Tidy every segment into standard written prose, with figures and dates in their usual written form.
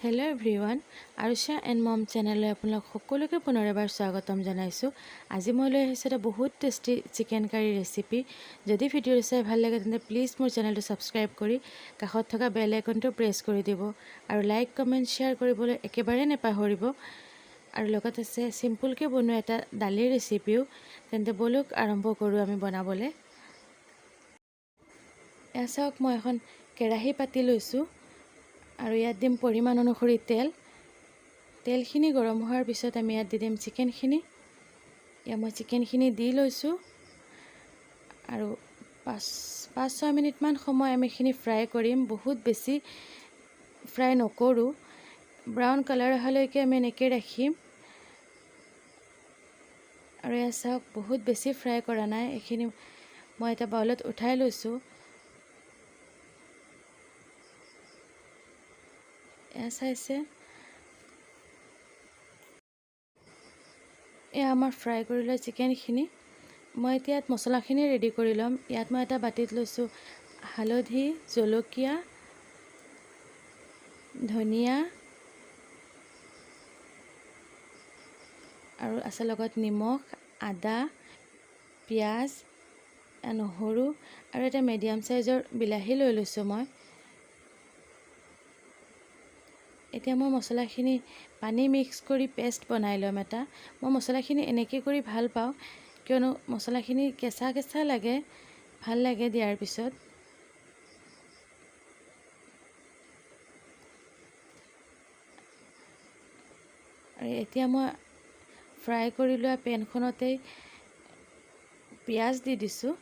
Hello' everyone, আৰুষা and মম চেনেললৈ আপোনালোক সকলোকে পুনৰ এবাৰ স্বাগতম জনাইছোঁ। আজি মই লৈ আহিছোঁ এটা বহুত টেষ্টি চিকেন কাৰী ৰেচিপি। যদি ভিডিঅ'টো চাই ভাল লাগে, তেন্তে প্লিজ মোৰ চেনেলটো ছাবস্ক্ৰাইব কৰি কাষত থকা বেল আইকনটো প্ৰেছ কৰি দিব আৰু লাইক, কমেণ্ট, শ্বেয়াৰ কৰিবলৈ একেবাৰে নাপাহৰিব। আৰু লগত আছে চিম্পুলকৈ বনোৱা এটা দালিৰ ৰেচিপিও। তেন্তে ব'লক, আৰম্ভ কৰোঁ আমি বনাবলৈ। এয়া চাওক, মই এখন কেৰাহী পাতি লৈছোঁ আৰু ইয়াত দিম পৰিমাণ অনুসৰি তেল। তেলখিনি গৰম হোৱাৰ পিছত আমি ইয়াত দি দিম চিকেনখিনি। ইয়াত মই চিকেনখিনি দি লৈছোঁ আৰু পাঁচ পাঁচ ছয় মিনিটমান সময় আমি এইখিনি ফ্ৰাই কৰিম। বহুত বেছি ফ্ৰাই নকৰোঁ। ব্ৰাউন কালাৰ অহালৈকে আমি এনেকৈ ৰাখিম। আৰু এয়া চাওক, বহুত বেছি ফ্ৰাই কৰা নাই। এইখিনি মই এটা বাউলত উঠাই লৈছোঁ। এয়া চাইছে, এয়া আমাৰ ফ্ৰাই কৰি লোৱা চিকেনখিনি। মই এতিয়া ইয়াত মছলাখিনি ৰেডি কৰি ল'ম। ইয়াত মই এটা বাতিত লৈছোঁ হালধি, জলকীয়া, ধনিয়া আৰু আছে লগত নিমখ, আদা, পিঁয়াজ, নহৰু আৰু এটা মিডিয়াম চাইজৰ বিলাহী লৈ লৈছোঁ মই। এতিয়া মই মছলাখিনি পানী মিক্স কৰি পেষ্ট বনাই ল'ম এটা। মই মছলাখিনি এনেকৈ কৰি ভাল পাওঁ, কিয়নো মছলাখিনি কেঁচা কেঁচা লাগে, ভাল লাগে দিয়াৰ পিছত। আৰু এতিয়া মই ফ্ৰাই কৰি লোৱা পেনখনতেই পিঁয়াজ দি দিছোঁ।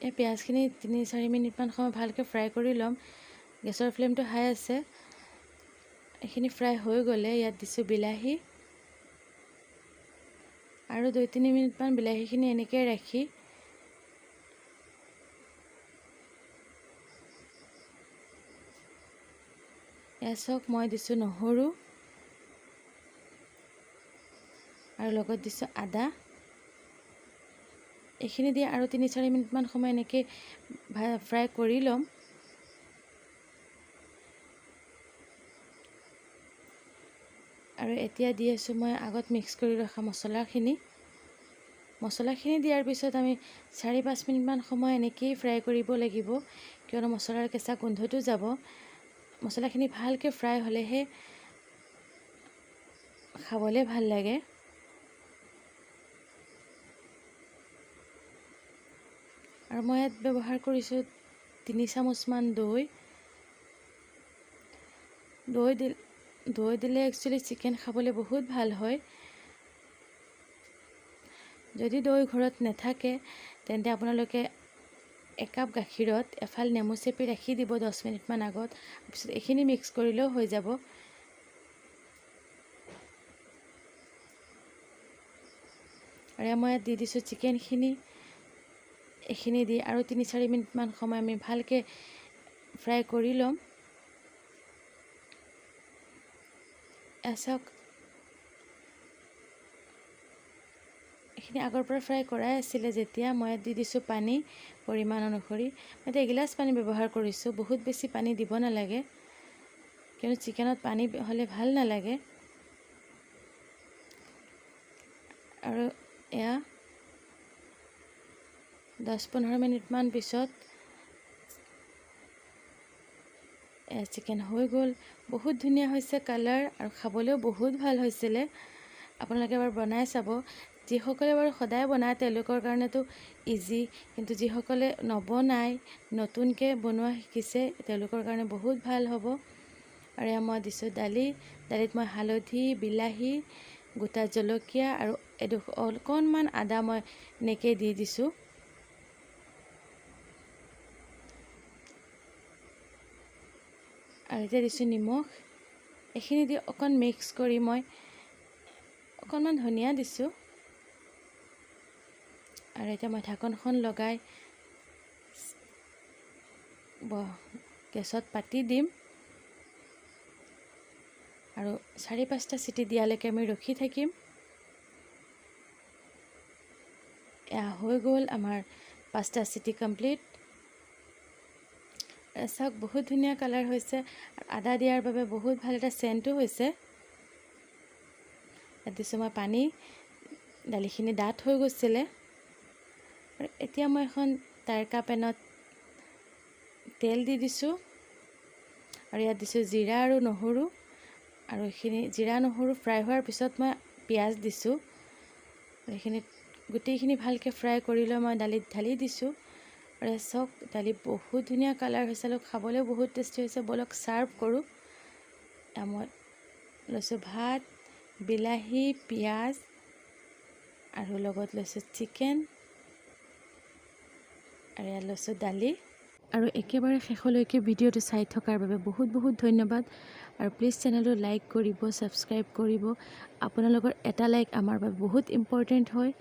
এই পিঁয়াজখিনি 3-4 মিনিটমান সময় ভালকৈ ফ্ৰাই কৰি ল'ম। গেছৰ ফ্লেমটো হাই আছে। এইখিনি ফ্ৰাই হৈ গ'লে ইয়াত দিছোঁ বিলাহী আৰু 2-3 মিনিটমান বিলাহীখিনি এনেকৈ ৰাখি এয়া চাওক, মই দিছোঁ নহৰু আৰু লগত দিছোঁ আদা। এইখিনি দি আৰু 3-4 মিনিটমান সময় এনেকৈ ফ্ৰাই কৰি ল'ম। আৰু এতিয়া দি আছোঁ মই আগত মিক্স কৰি ৰখা মছলাখিনি। মছলাখিনি দিয়াৰ পিছত আমি 4-5 মিনিটমান সময় এনেকৈয়ে ফ্ৰাই কৰিব লাগিব, কিয়নো মছলাৰ কেঁচা গোন্ধটো যাব। মছলাখিনি ভালকৈ ফ্ৰাই হ'লেহে খাবলৈ ভাল লাগে। আৰু মই ইয়াত ব্যৱহাৰ কৰিছোঁ 3 চামুচমান দৈ। দৈ দিলে একচুৱেলি চিকেন খাবলৈ বহুত ভাল হয়। যদি দৈ ঘৰত নাথাকে, তেন্তে আপোনালোকে একাপ গাখীৰত এফাল নেমু চেপি ৰাখি দিব 10 মিনিটমান আগত। পিছত এইখিনি মিক্স কৰিলেও হৈ যাব। আৰু মই ইয়াত দি দিছোঁ চিকেনখিনি। এইখিনি দি আৰু 3-4 মিনিটমান সময় আমি ভালকৈ ফ্ৰাই কৰি ল'ম। চাওক, এইখিনি আগৰ পৰা ফ্ৰাই কৰাই আছিলে যেতিয়া মই ইয়াত দি দিছোঁ পানী পৰিমাণ অনুসৰি। মই এতিয়া এগিলাচ পানী ব্যৱহাৰ কৰিছোঁ। বহুত বেছি পানী দিব নালাগে, কিয়নো চিকেনত পানী হ'লে ভাল নালাগে। আৰু এয়া 10-15 মিনিটমান পিছত এয়া চিকেন হৈ গ'ল। বহুত ধুনীয়া হৈছে কালাৰ আৰু খাবলৈও বহুত ভাল হৈছিলে। আপোনালোকে এবাৰ বনাই চাব। যিসকলে বাৰু সদায় বনায়, তেওঁলোকৰ কাৰণেতো ইজি, কিন্তু যিসকলে নবনায়, নতুনকৈ বনোৱা শিকিছে, তেওঁলোকৰ কাৰণে বহুত ভাল হ'ব। আৰু এয়া মই দিছোঁ দালি। দালিত মই হালধি, বিলাহী, গোটা জলকীয়া আৰু এডোখ অকণমান আদা মই এনেকৈ দি দিছোঁ। আৰু এতিয়া দিছোঁ নিমখ। এইখিনি দি অকণ মিক্স কৰি মই অকণমান ধনিয়া দিছোঁ। আৰু এতিয়া মই ঢাকনখন লগাই গেছত পাতি দিম আৰু 4-5টা চিটি দিয়ালৈকে আমি ৰখি থাকিম। এয়া হৈ গ'ল আমাৰ 5টা চিটি কমপ্লিট। চাওক, বহুত ধুনীয়া কালাৰ হৈছে আৰু আদা দিয়াৰ বাবে বহুত ভাল এটা চেণ্টো হৈছে। ইয়াত দিছোঁ মই পানী। দালিখিনি ডাঠ হৈ গৈছিলে। আৰু এতিয়া মই এখন তাৰকা পেনত তেল দি দিছোঁ আৰু ইয়াত দিছোঁ জিৰা আৰু নহৰু। আৰু এইখিনি জিৰা নহৰু ফ্ৰাই হোৱাৰ পিছত মই পিঁয়াজ দিছোঁ। এইখিনি গোটেইখিনি ভালকৈ ফ্ৰাই কৰি লৈ মই দালিত ঢালি দিছোঁ। আৰু চাওক, দালি বহুত ধুনীয়া কালাৰ হৈছে আৰু খাবলৈও বহুত টেষ্টি হৈছে। ব'লক, ছাৰ্ভ কৰোঁ। মই লৈছোঁ ভাত, বিলাহী, পিঁয়াজ আৰু লগত লৈছোঁ চিকেন আৰু ইয়াত লৈছোঁ দালি। আৰু একেবাৰে শেষলৈকে ভিডিঅ'টো চাই থকাৰ বাবে বহুত বহুত ধন্যবাদ। আৰু প্লিজ চেনেলটো লাইক কৰিব, ছাবস্ক্ৰাইব কৰিব। আপোনালোকৰ এটা লাইক আমাৰ বাবে বহুত ইম্পৰ্টেণ্ট হয়।